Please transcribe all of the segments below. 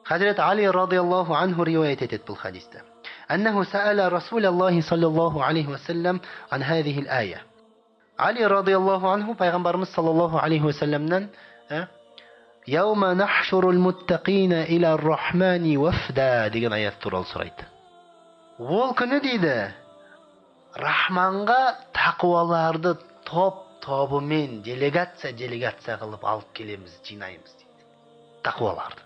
Хазірет Али радиаллаху анху риуаят етеді бұл хадисті. أنه سأل رسول الله صلى الله عليه وسلم عن هذه الآية. Али радиаллаху анху пайғамбарымыз саллаллаху алейхи уассаламнан «Яума нахшурул муттақина иля рахмани вафда» деген аят туралы сұрайды. Ол күні дейді, Рахманға тақуаларды топ-тобымен делегация-делегация қылып алып келеміз, жинаймыз дейді. Тақуаларды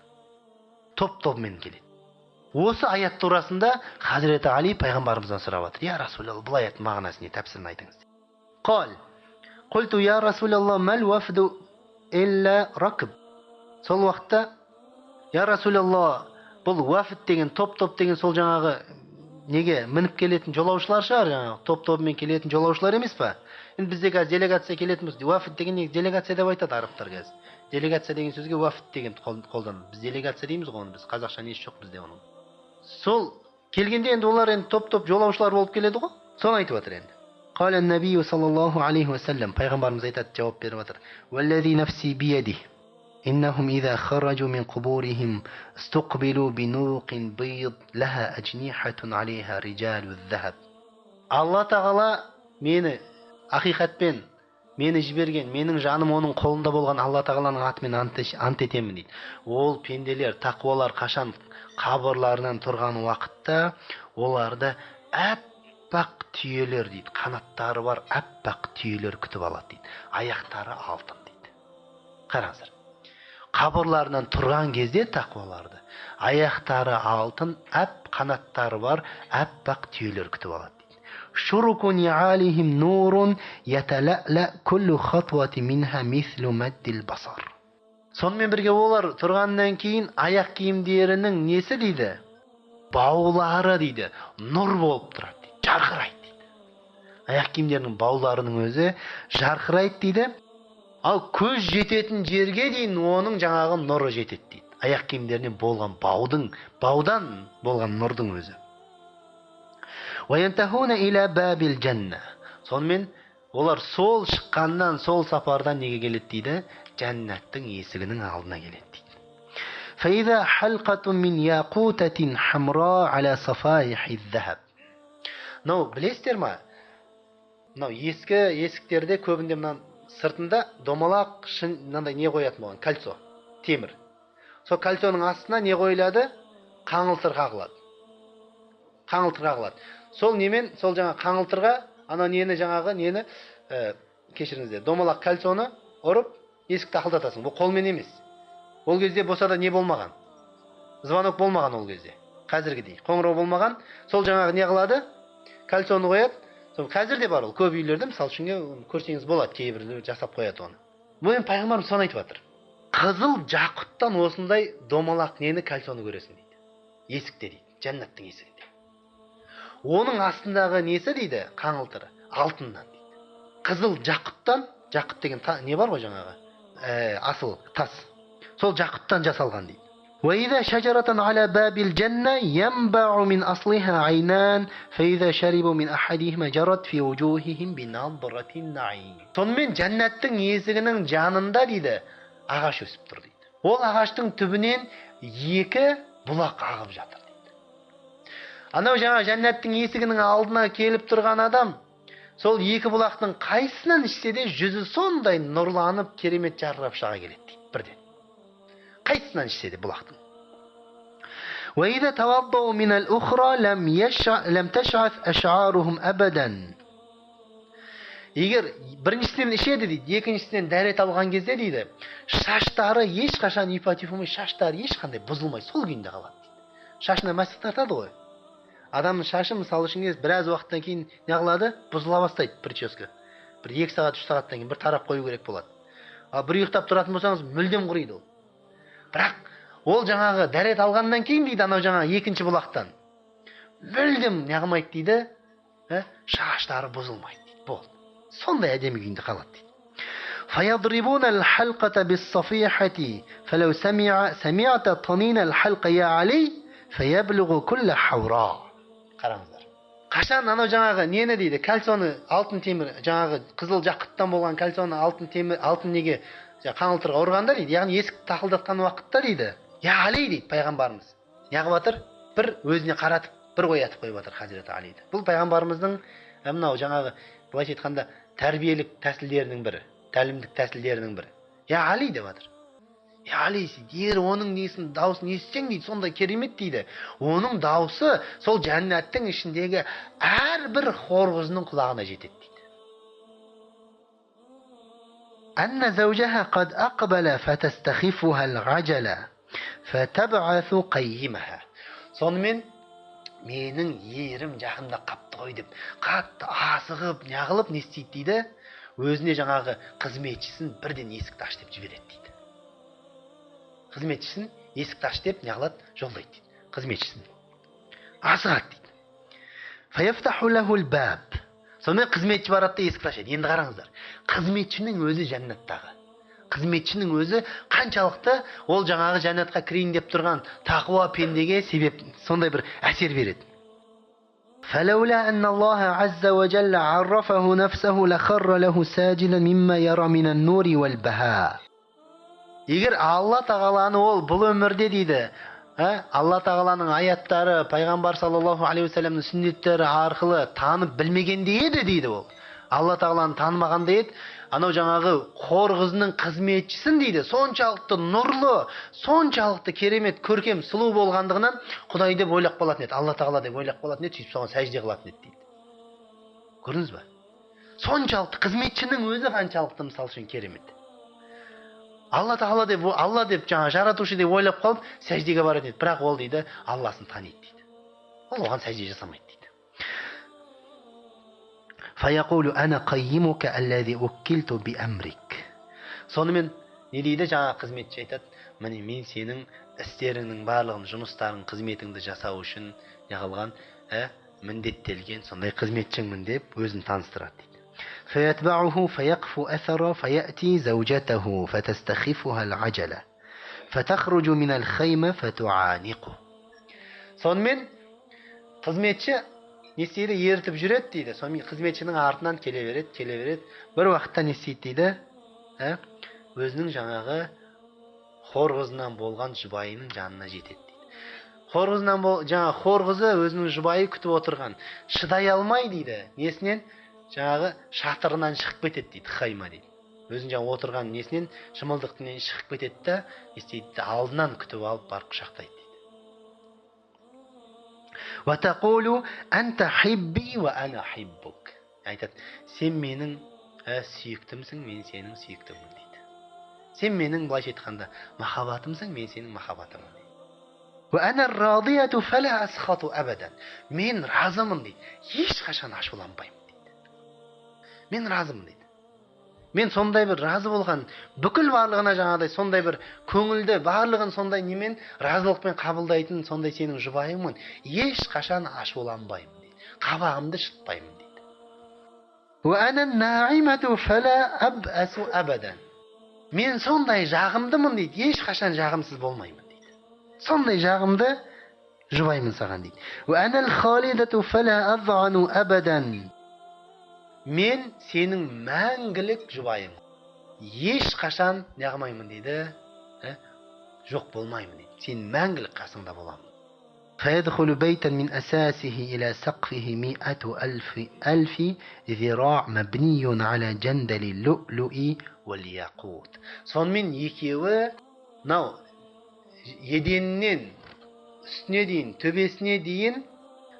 топ-тобымен келеді. Осы аят турасында Хазіреті Али пайғамбарымыздан сұрап жатыр. Я Расулалла, бұл аяттың мағынасы не, тәпсірін айтыңыз. Қал, қулту я Расулалла, мәл уафду илля ракб. Сол уақытта, я Расулалла, бұл уафд деген, топ-топ деген сол жаңағы неге мініп келетін жолаушылар шығар, жаңағы топ-тобымен келетін жолаушылар емес па? Енді бізде қазір делегация келетін болса, уафд деген не, делегация деп айтады арабтар қазір. Делегация деген сөзге уафд деген қолданады. Біз делегация дейміз ғой оны, біз қазақша несі жоқ бізде оның. Сол келгенде енді олар енді топ-топ жолаушылар болып келеді ғой. Соны айтып жатыр енді. Қала набию саллаллаху алейхи уассалам, пайғамбарымыз айтады, жауап беріп жатыр. Уаллази нафси биядих, иннахум иза харажу мин қубурихим истуқбилу бинуқин бийд лаха ажнихатун алейха риджалу захаб. Алла тағала мені ақиқатпен мені жіберген, менің жаным оның қолында болған Алла тағаланың атымен ант етемін дейді. Ол пенделер, тақуалар қашан қабырларынан тұрған уақытта оларды аппақ түйелер дейді, қанаттары бар аппақ түйелер күтіп алады дейді, аяқтары алтын дейді. Қараңыздар, қабырларынан тұрған кезде тақуаларды аяқтары алтын, әп қанаттары бар аппақ түйелер күтіп алады дейді. Шуруку ниалихим нурун ятала'ла куллу хатвати минха мислу маддил басар. Сонымен бірге олар тұрғаннан кейін аяқ киімдерінің несі дейді? Баулары дейді, нұр болып тұрады дейді, жарқырайды дейді. Аяқ киімдерінің бауларының өзі жарқырайды дейді. Ал көз жететін жерге дейін оның жаңағы нұры жетеді дейді. Аяқ киімдерінен болған баудың, баудан болған нұрдың өзі. Уаянтахуна иля бабил жанна. Сонымен олар сол шыққаннан, сол сапардан неге келеді дейді? Жәннаттың есігінің алдына келеді дейді. Фаиза халқатун мин яқутатин хамра аля сафаихи захаб. Мынау білесіздер ма? Мынау ескі есіктерде көбінде мына сыртында домалақ шын мынандай не қоятын болған, кольцо, темір. Сол кольцоның астына не қойылады? Қаңылтыр қағылады. Қаңылтыр қағылады. Сол немен, сол жаңа қаңылтырға анау нені жаңағы нені, кешіріңіздер, домалақ кольцоны ұрып есікті тақылдатасың. Бұл қолмен емес. Ол кезде болса да не болмаған? Звонок болмаған ол кезде. Қазіргідей қоңырау болмаған. Сол жаңағы не қылады? Кольцоны қояды. Сол қазір де бар ол. Көп үйлерде, мысалы үшін, көрсеңіз болады, кейбіреулер жасап қояды оны. Бұл енді пайғамбарымыз соны айтып жатыр. Қызыл жақұттан осындай домалақ нені кольцоны көресің дейді. Есікте дейді, жәннаттың есігінде. Оның астындағы несі дейді, қаңылтыры алтыннан дейді. Қызыл жақұттан, жақұт деген не бар ғой жаңағы, асыл тас. Сол жақұттан жасалған дейді. وَإِذَا شَجَرَةً عَلَى بَابِ الْجَنَّةِ يَنْبَعُ مِنْ أَصْلِهَا عَيْنَانِ فَإِذَا شَرِبُوا مِنْ أَحَدِهِمَا جَرَتْ فِي وُجُوهِهِمْ بِنَضْرَةِ النَّعِيمِ. Сонымен жәннаттың есігінің жанында дейді ағаш өсіп тұр дейді. Ол ағаштың түбінен екі бұлақ ағып жатыр дейді. Анау жаңа жәннаттың есігінің алдына келіп тұрған адам сол екі бұлақтың қайсысынан ішсе де жүзі сондай нұрланып керемет жарқырап шыға келеді дейді бірден. Қайсысынан ішсе де бұлақтың. وَإِذَا تَوَضَّأُوا مِنَ الْأُخْرَى لَمْ تَشْعَثْ أَشْعَارُهُمْ أَبَدًا. Егер біріншісінен ішеді дейді, екіншісінен дәрет алған кезде дейді, шаштары ешқашан ипатиф болмай, шаштары ешқандай бұзылмай, сол күйінде қалады дейді. Шашына мәсіх тартады ғой. Адамның шашы мысалы үшін біраз уақыттан кейін не қылады? Бұзыла бастайды прическа. Бір 2 сағат, 3 сағаттан кейін бір тарап қою керек болады. Ал бір ұйықтап тұратын болсаңыз, мүлдем құриды ол. Бірақ ол жаңағы дәрет алғаннан кейін дейді, анау жаңағы екінші бұлақтан мүлдем не қылмайды дейді, шаштары бұзылмайды дейді. Болды. Сондай әдемі күйінде қалады дейді. فَيَضْرِبُونَ الْحَلْقَةَ بِالصَّفِيحَةِ فَلَوْ سَمِعْتَ طَنِينَ الْحَلْقَ يَا عَلِيُّ فَيَبْلُغُ كُلَّ حَوْرَاء. Қараңыздар. Қашан анау жаңағы нені дейді, кольцоны алтын темір, жаңағы қызыл жақұттан болған кольцоны алтын темір, алтын неге, жаңа қаңылтырға ұрғанда дейді, яғни есік тақылдатқан уақытта дейді, Я Али дейді пайғамбарымыз. Неғып жатыр? Бір өзіне қаратып, бір оятып қойып жатыр Хазіреті Алиді. Бұл пайғамбарымыздың мынау жаңағы былайша айтқанда тәрбиелік тәсілдерінің бірі, тәлімдік тәсілдерінің бірі. Я Али деп жатыр. Я Али, егер оның несін, дауысын естісең дейді, сондай керемет дейді. Оның дауысы сол жәннаттың ішіндегі әрбір хор қызының құлағына жетеді дейді. أن زوجها قد أقبل فتستخفها العجلة فتبعث قيمها. Сонымен менің ерім жақында қапты ғой деп қатты асығып неғылып не істейді дейді, өзіне жаңағы қызметшісін бірден есікті аш деп жібереді дейді. Қызметшісін есікті аш деп неғылады, жолдайды дейді. Қызметшісін асығады дейді. فيفتح له الباب. Сонымен қызметші барады да есікті ашады. Енді қараңыздар, қызметшінің өзі жәннаттағы. Қызметшінің өзі қаншалықты ол жаңағы жәннатқа кірейін деп тұрған тақуа пендеге себеп, сондай бір әсер береді. فلولا أن الله عز وجل عرفه نفسه لخر له ساجدا مما يرى من النور والبهاء. Егер Алла тағаланы ол бұл өмірде дейді, Алла тағаланың аяттары, пайғамбар саллаллаху алейхи уассаламның сүннеттері арқылы танып білмегенде еді дейді ол. Алла тағаланы танымағанда еді, анау жаңағы хор қызының қызметшісін дейді, соншалықты нұрлы, соншалықты керемет, көркем, сұлу болғандығынан Құдай деп ойлап қалатын еді, Алла тағала деп ойлап қалатын еді, сөйтіп соған сәжде қылатын еді дейді. Көрдіңіз ба? Соншалықты қызметшінің өзі қаншалықты мысал үшін керемет. Алла тағала деп, Алла деп жаңа жаратушы деп ойлап қалып сәждеге баратын еді. Бірақ ол дейді Алласын таниды дейді. Ол оған сәжде жасамайды дейді. فيقول أنا قيمك الذي وكلت بأمرك. Сонымен не дейді жаңа қызметші айтады, міне мен сенің істеріңнің барлығын, жұмыстарың, қызметіңді жасау үшін неғылған, міндеттелген сондай қызметшіңмін деп өзін таныстырады дейді. فيتبعه فيقف أثره فيأتي زوجته فتستخفها العجلة فتخرج من الخيمة فتعانقه. Сонымен қызметші не істейді, ертіп жүреді дейді. Сонымен қызметшінің артынан келе береді, келе береді. Бір уақытта не істейді дейді, өзінің жаңағы хор қызынан болған жұбайының жанына жетеді дейді. Хор қызынан бол, жаңа хор қызы өзінің жұбайы күтіп отырған, шыдай алмай дейді, несінен жаңағы шатырынан шығып кетеді дейді, хайма дейді. Өзінің жаңа отырған несінен, шымылдықтың шығып кетеді да, не істейді, алдынан күтіп алып барып құшақтайды дейді. وتقول أنت حبي وأنا حبك. Айтады, сен менің сүйіктімсің, мен сенің сүйіктімін дейді. Сен менің былайша айтқанда махаббатымсың, мен сенің махаббатымын дейді. وأنا الراضية فلا أسخط أبدا. Мен разымын дейді, ешқашан ашуланбаймын дейді. Мен разымын дейді. Мен сондай бір разы болған, бүкіл барлығына жаңағыдай сондай бір көңілді, барлығын сондай немен разылықпен қабылдайтын сондай сенің жұбайыңмын, ешқашан ашуланбаймын дейді, қабағымды шытпаймын дейді. وأنا الناعمة فلا أبأس أبدا. Мен сондай жағымдымын дейді, ешқашан жағымсыз болмаймын дейді. Сондай жағымды жұбаймын саған дейді. وأنا الخالدة فلا أظعن أبدا. Мен сенің мәңгілік жұбайың, ешқашан неғылмаймын дейді, жоқ болмаймын дейді, сен мәңгілік қасыңда боламын. فيدخل بيتا من أساسه إلى سقفه 100,000 ألف ذراع مبني على جندل اللؤلؤ والياقوت. Сонымен екеуі мынау еденінен үстіне дейін, төбесіне дейін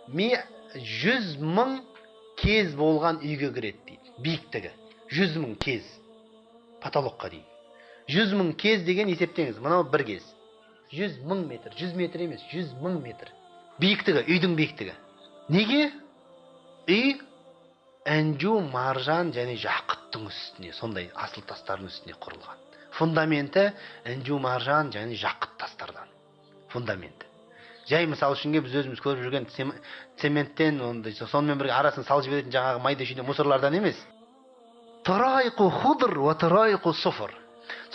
100 000 кез болған үйге кіреді дейді. Биіктігі 100 000 кез, потолокқа дейін 100 000 кез деген есептеңіз, мынау бір кез 100 000 метр, 100 метр емес, 100 000 метр биіктігі, үйдің биіктігі. Неге? Үй інжу маржан және жақұттың үстіне, сондай асыл тастардың үстіне құрылған. Фундаменті інжу маржан және жақұт тастардан фундаменті. Жай мысал үшін біз өзіміз көріп жүрген цементтен, ондай, сонымен бірге арасын салып жіберетін жаңағы майда шүйде мусорлардан емес. طرائق خضر وطرائق صفر.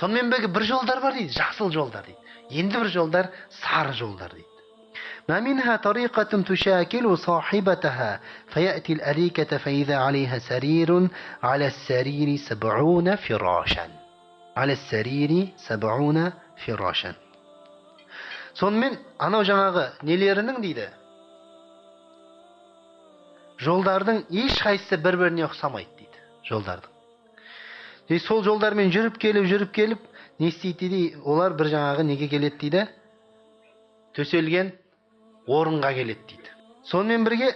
Сонымен бірге бір жолдар бар дейді, жасыл жолдар дейді, енді бір жолдар сары жолдар дейді. ما منها طريقة تشاكل صاحبتها فيأتي الأريكة فإذا عليها سرير على السرير 70 فراشا على السرير 70 فراشا. Сонымен анау жаңағы нелерінің дейді, жолдардың ешқайсысы бір-біріне ұқсамайды дейді, жолдардың. И сол жолдармен жүріп келіп, жүріп келіп, не істейді дейді, олар бір жаңағы неге келеді дейді, төселген орынға келеді дейді. Сонымен бірге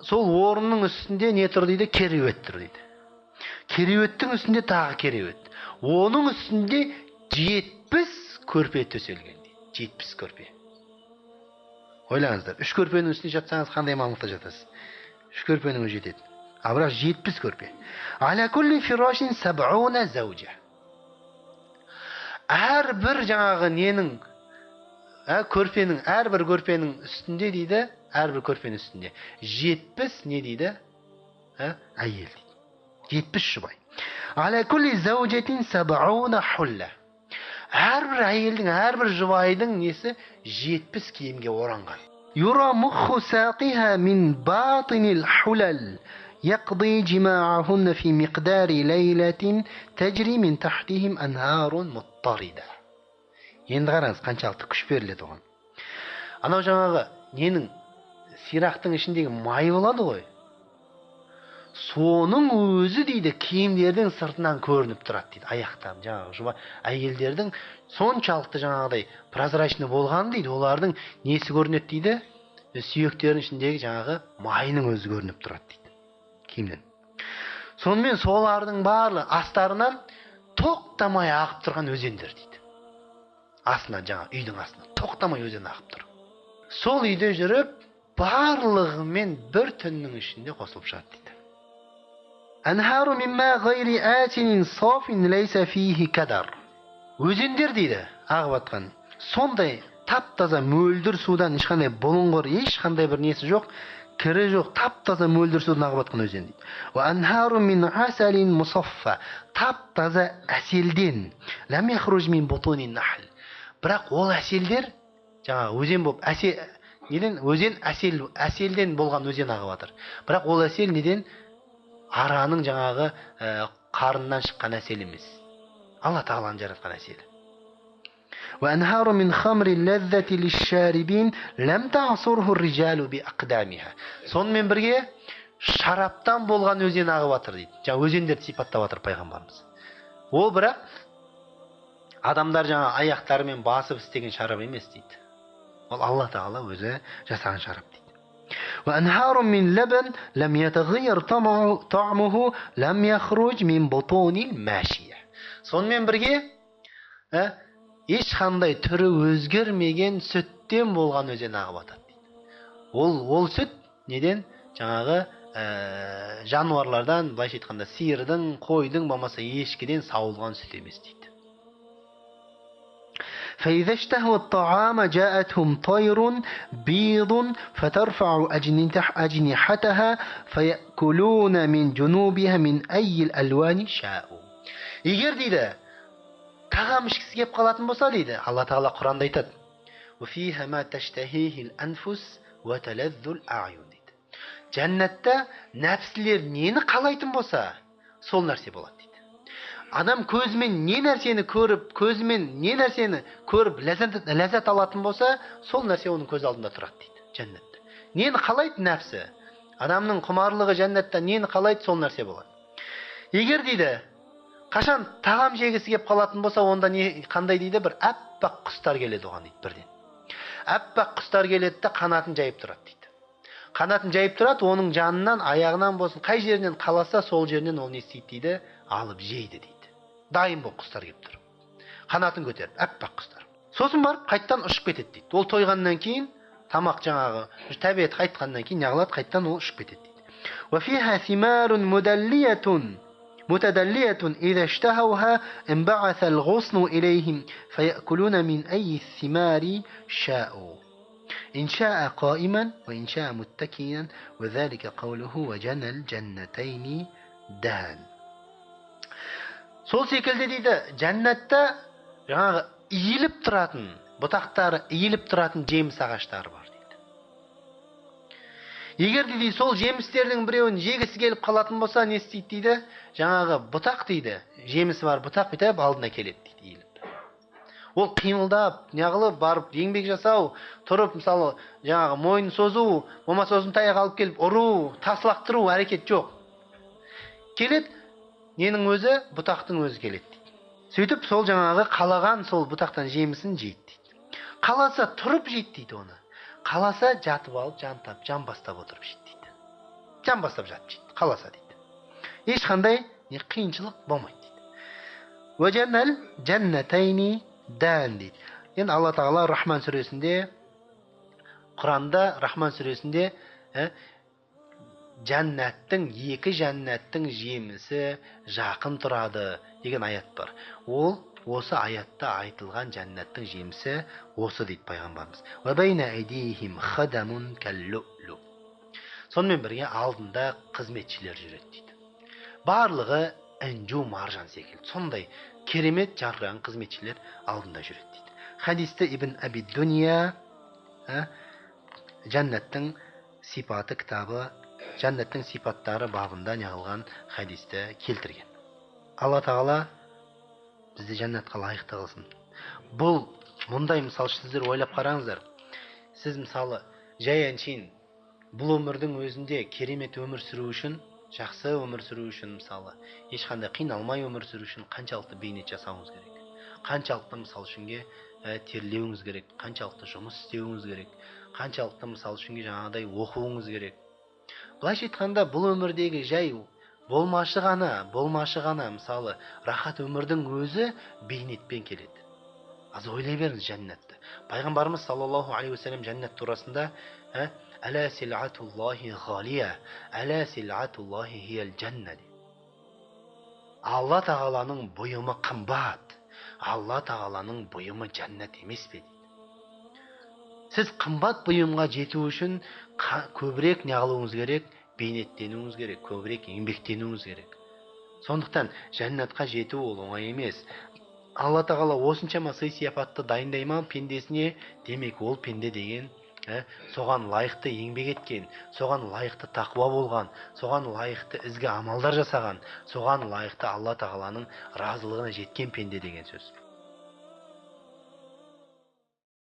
сол орынның үстінде не тұр дейді, кереует тұр дейді. Кереуеттің үстінде тағы кереует. Оның үстінде 70 көрпе төселген дейді. 70 көрпе. Ойлаңыздар, 3 көрпенің үстінде жатсаңыз қандай мамықта жатасыз? 3 көрпенің өзі жетеді. А бірақ 70 көрпе. Аля кулли фирашин саб'уна заужа. Әрбір жаңағы ненің, көрпенің, әрбір көрпенің үстінде дейді, әрбір көрпенің үстінде 70 не дейді? Әйел дейді. 70 жұбай. Аля кулли заужатин саб'уна хулла. Әрбір әйелдің, әрбір жұбайдың несі 70 киімге оранған. Юра мухху сақиха мин батинил хулал яқди жимаахунна фи миқдари лейлатин тәжри мин тахтихим анхарун муттарида. Енді қараңыз, қаншалықты күш беріледі оған. Анау жаңағы ненің, сирақтың ішіндегі май болады ғой, соның өзі дейді киімдердің сыртынан көрініп тұрады дейді, аяқтан жаңағы жұба әйелдердің соншалықты жаңағыдай прозрачный болған дейді, олардың несі көрінеді дейді, сүйектерінің ішіндегі жаңағы майының өзі көрініп тұрады дейді киімнен. Сонымен солардың барлығы астарынан тоқтамай ағып тұрған өзендер дейді. Астынан, жаңа үйдің астынан тоқтамай өзен ағып тұр. Сол үйде жүріп барлығымен бір түннің ішінде қосылып шығады дейді. Анхару мимма ғайри атин сафин лейса фихи кадар. Өзендер дейді ағып атқан. Сондай тап-таза мөлдір судан ешқандай бұлыңғыр, ешқандай бір несі жоқ, кірі жоқ, тап-таза мөлдір судан ағып атқан өзен дейді. Уа анхару мин асалин мусаффа. Тап-таза әселден. Лам яхруж мин бутунин нахл. Бірақ ол әселдер жаңағы өзен болып, әсел, неден? Өзен әсел, әселден болған өзен ағып жатыр. Бірақ ол әсел неден? Араның жаңағы қарнынан шыққан әсел емес. Алла тағаланың жаратқан әселі. وأنهار من خمر اللذة للشاربين لم تعصره الرجال بأقدامها. Сонымен бірге шараптан болған өзен ағып жатыр дейді. Жаңа өзендерді сипаттап жатыр пайғамбарымыз. Ол бірақ адамдар жаңа аяқтарымен басып істеген шарап емес дейді. Ол Алла тағала өзі жасаған шарап дейді. وأنهار من لبن لم يتغير طعمه لم يخرج من بطون الماشية. Сонымен бірге ешқандай түрі өзгермеген сүттен болған өзен ағып жатады дейді. Ол сүт неден? Жаңағы жануарлардан, былайша айтқанда сиырдың, қойдың, болмаса ешкіден сауылған сүт емес дейді. فإذا اشتهوا الطعام جاءتهم طير بيض فترفع أجنحتها فيأكلون من جنوبها من أي الألوان شاءوا. Егер дейді тағам ішкісі келіп қалатын болса дейді, Алла тағала Құранда айтады: وفيها ما تشتهيه الأنفس وتلذ الأعين дейді. Жәннатта нәпсілер нені қалайтын болса, сол нәрсе болады дейді. Адам көзімен не нәрсені көріп, көзімен не нәрсені көріп ләззат алатын болса, сол нәрсе оның көз алдында тұрады дейді жәннатта. Нені қалайды нәпсі? Адамның құмарлығы жәннатта нені қалайды, сол нәрсе болады. Егер дейді, қашан тағам жегісі келіп қалатын болса, онда не, қандай дейді, бір аппақ құстар келеді оған дейді бірден. Аппақ құстар келеді де қанатын жайып тұрады дейді. Қанатын жайып тұрады, оның жанынан, аяғынан болсын, қай жерінен қаласа, сол жерінен ол не істейді дейді, алып жейді дейді. Дайын болып құстар келіп тұр. Қанатын көтеріп, аппақ құстар. Сосын барып қайттан ұшып кетеді дейді. Ол тойғаннан кейін, тамақ жаңағы тәбет қайтқаннан кейін не қылады, қайттан ол ұшып кетеді дейді. وفيها ثمار متدلية إذا اشتهوها انبعث الغصن إليهم فيأكلون من أي الثمار شاءوا إن شاء قائما وإن شاء متكئا وذلك قوله وجنى الجنتين دان. Сол секілді дейді, жәннатта жаңағы иіліп тұратын, бұтақтары иіліп тұратын жеміс ағаштары бар дейді. Егер дейді сол жемістердің біреуін жегісі келіп қалатын болса, не істейді дейді? Жаңағы бұтақ дейді, жемісі бар бұтақ бүйтіп алдына келеді дейді иіліп. Ол қимылдап, неғылып барып еңбек жасау, тұрып мысалы жаңағы мойын созу, болмаса ұзын таяқ алып келіп ұру, тас лақтыру әрекет жоқ. Келеді, ненің өзі, бұтақтың өзі келеді дейді. Сөйтіп сол жаңағы қалаған сол бұтақтан жемісін жейді дейді. Қаласа тұрып жейді дейді оны. Қаласа жатып алып, жантап, жамбастап отырып жейді дейді. Жамбастап жатып жейді, қаласа дейді. Ешқандай не қиыншылық болмайды дейді. Уәжәнәл жәннәтәйни дән дейді. Енді Алла Тағала Рахман сүресінде, Құранда Рахман сүресінде жәннаттың, екі жәннаттың жемісі жақын тұрады деген аят бар. Ол осы аятта айтылған жәннаттың жемісі осы дейді пайғамбарымыз. Уа бәйна айдихим хадамун кәллүлу. Сонымен бірге алдында қызметшілер жүреді дейді. Барлығы інжу маржан секілді. Сондай керемет жарқыраған қызметшілер алдында жүреді дейді. Хадисті Ибн Аби Дуния, жәннаттың сипаты кітабы, жәннаттың сипаттары бабында неғылған хадисті келтірген. Алла Тағала бізді жәннатқа лайықты қылсын. Бұл мұндай мысал сіздер ойлап қараңыздар. Сіз мысалы жай әншейін бұл өмірдің өзінде керемет өмір сүру үшін, жақсы өмір сүру үшін, мысалы ешқандай қиналмай өмір сүру үшін қаншалықты бейнет жасауыңыз керек, қаншалықты мысал үшінге терлеуіңіз керек, қаншалықты жұмыс істеуіңіз керек, қаншалықты мысал үшінге жаңағыдай оқуыңыз керек. Былайша айтқанда, бұл өмірдегі жай болмашы ғана мысалы рахат өмірдің өзі бейнетпен келеді. Аз ойлай беріңіз жәннатты. Пайғамбарымыз саллаллаху алейхи уассалам жәннат турасында «Әлә силатуллахи ғалия, әлә силатуллахи хиял жәнна» дейді. Алла Тағаланың бұйымы қымбат, Алла Тағаланың бұйымы жәннат емес пе дейді. Сіз қымбат бұйымға жету үшін көбірек не қылуыңыз керек? Бейнеттенуіңіз керек, көбірек еңбектенуіңіз керек. Сондықтан жәннатқа жету ол оңай емес. Алла Тағала осыншама сый-сияпатты дайындай ма пендесіне? Демек ол пенде деген соған лайықты еңбек еткен, соған лайықты тақуа болған, соған лайықты ізгі амалдар жасаған, соған лайықты Алла Тағаланың разылығына жеткен пенде деген сөз.